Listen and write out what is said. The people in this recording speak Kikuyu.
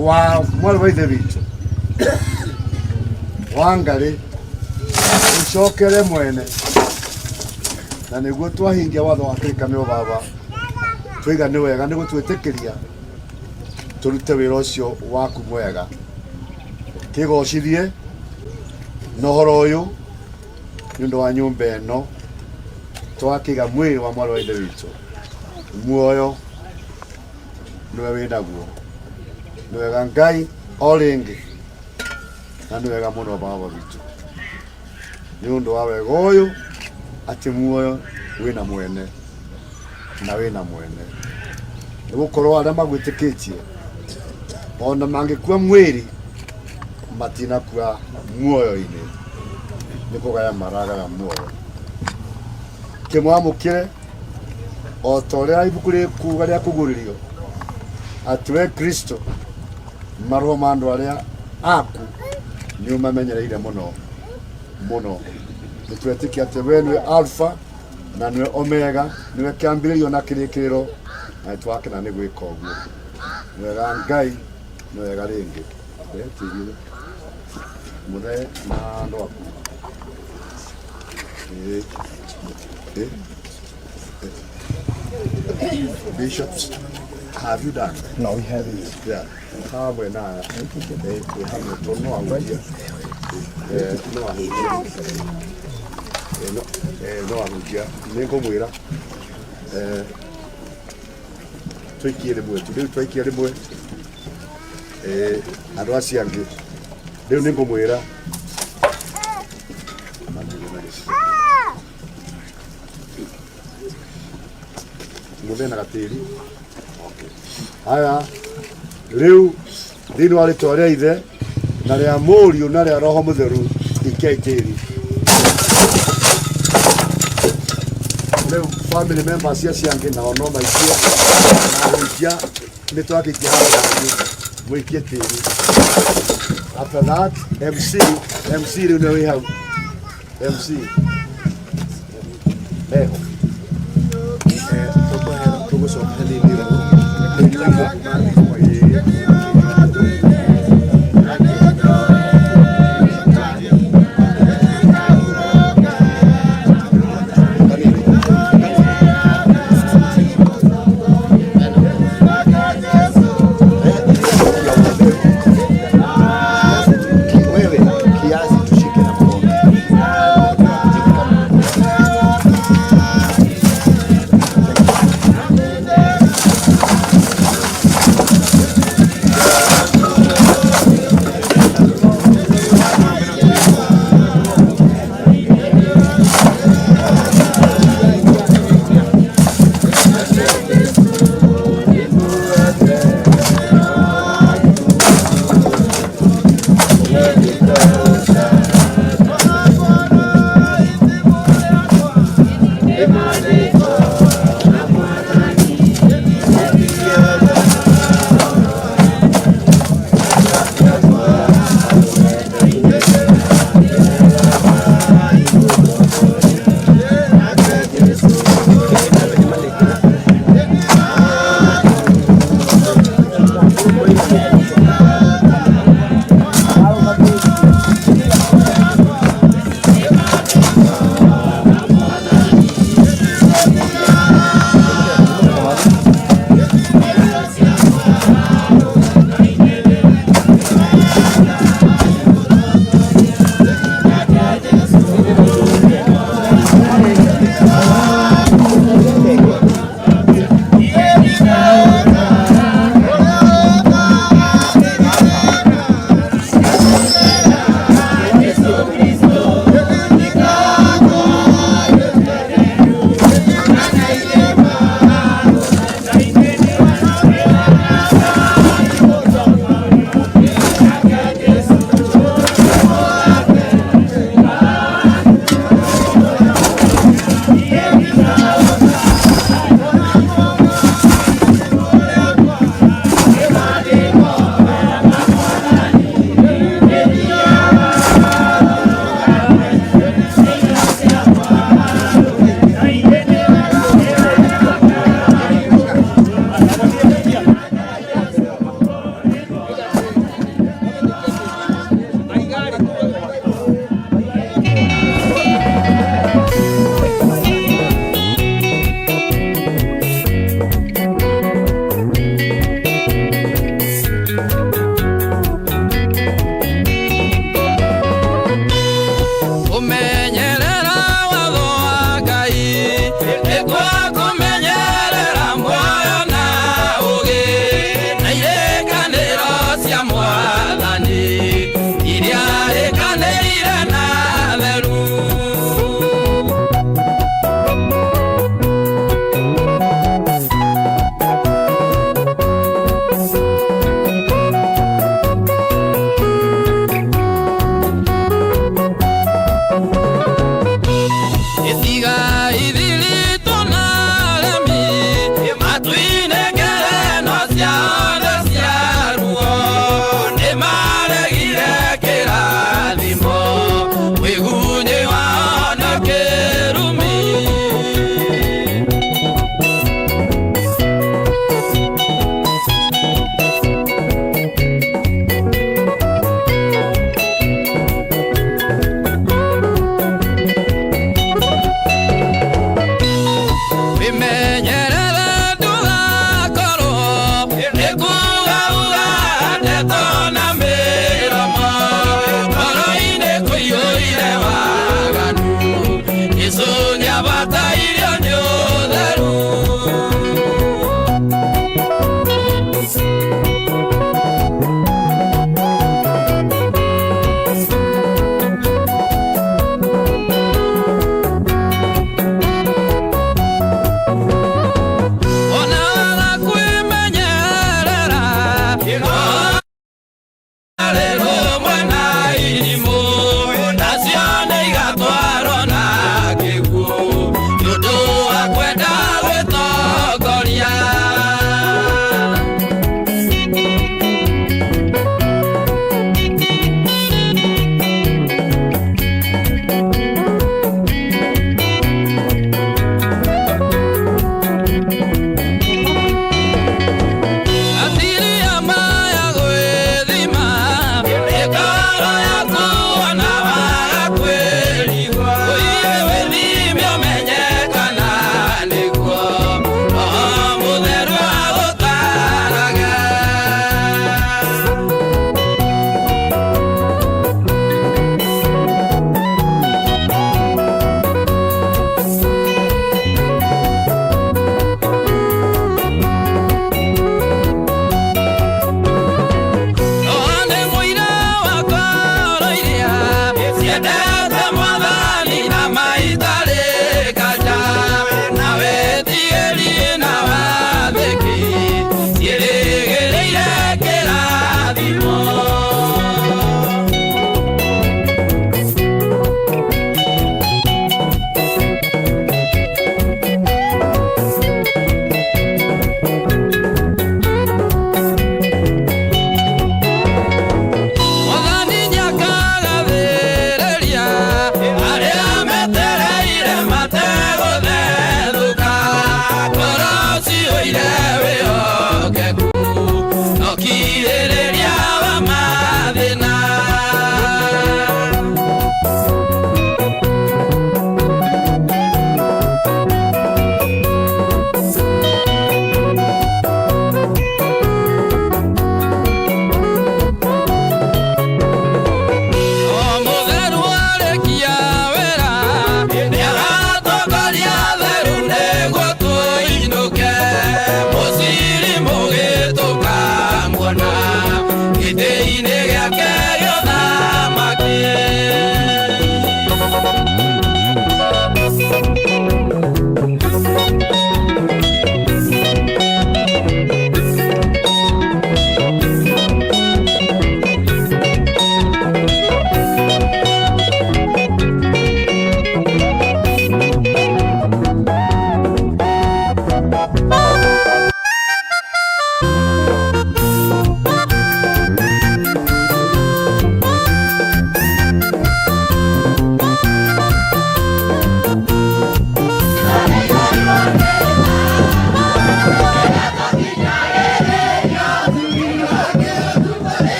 Wa mwarĩ wa ithe witũ Wangarĩ ũcokere mwene na nĩguo twahingia watho wa kĩrĩkanĩro baba twaiga nĩ wega nĩ gũtwĩtĩkĩria tũrute wĩra ũcio waku mwega kĩgocithie na ũhoro ũyũ nĩ ũndũ wa nyũmba ĩno twakĩiga mwĩrĩ wa mwarĩ wa ithe witũ muoyo nĩwe wĩ naguo nĩ wega Ngai o rĩngĩ na nĩ wega mũno baba witũ nĩ ũndũ wa wega ũyũ atĩ muoyo wĩna mwene na wĩna mwene nĩ gũkorwo arĩa magwĩtĩkĩtie ona mangĩkua mwĩrĩ matinakua muoyo-inĩ nĩ kũgaya maragaya muoyo kĩmwamũkĩre o ta ũrĩa ibuku rĩkuga rĩa kũguũrĩrio atĩ we Kristo maroho ma andũ arĩa aku nĩ ũmamenyereire mũno mũno nĩ twetĩkia atĩ we nĩwe Alpha na nĩwe Omega nĩwe kĩambĩrĩrio na kĩrĩkĩrĩro na nĩ twakena nĩ gwĩka ũguo nĩ wega Ngai nĩ wega rĩngĩ Rehe tĩri ũyũ. Mũthee na andũ aku Ĩĩ. Ĩĩ. Bishops, have you done? No, we haven't. Yeah. Hamwe na hamwe to no ahunjia. No ahunjia. No ahunjia. Nĩ ngũmwĩra. Twaikie rĩmwe tu. Rĩu twaikia rĩmwe. Andũ acio angĩ. Rĩu nĩ ngũmwĩra. Mũthee na gatĩri. Haya, rĩu thĩinĩ wa rĩtwa rĩa ithe na rĩa mũriũ na rĩa roho mũtheru ikiai tĩri. Rĩu family members acio angĩ nao no maikie na ahunjia nĩ twakĩikia handũ hangĩ mũikie tĩri. After that MC MC rĩu nĩwe wĩ hau MC eho tũgũcoka hanini Wewe kiasi tushike na mkono. Gĩtĩ-inĩ gĩake.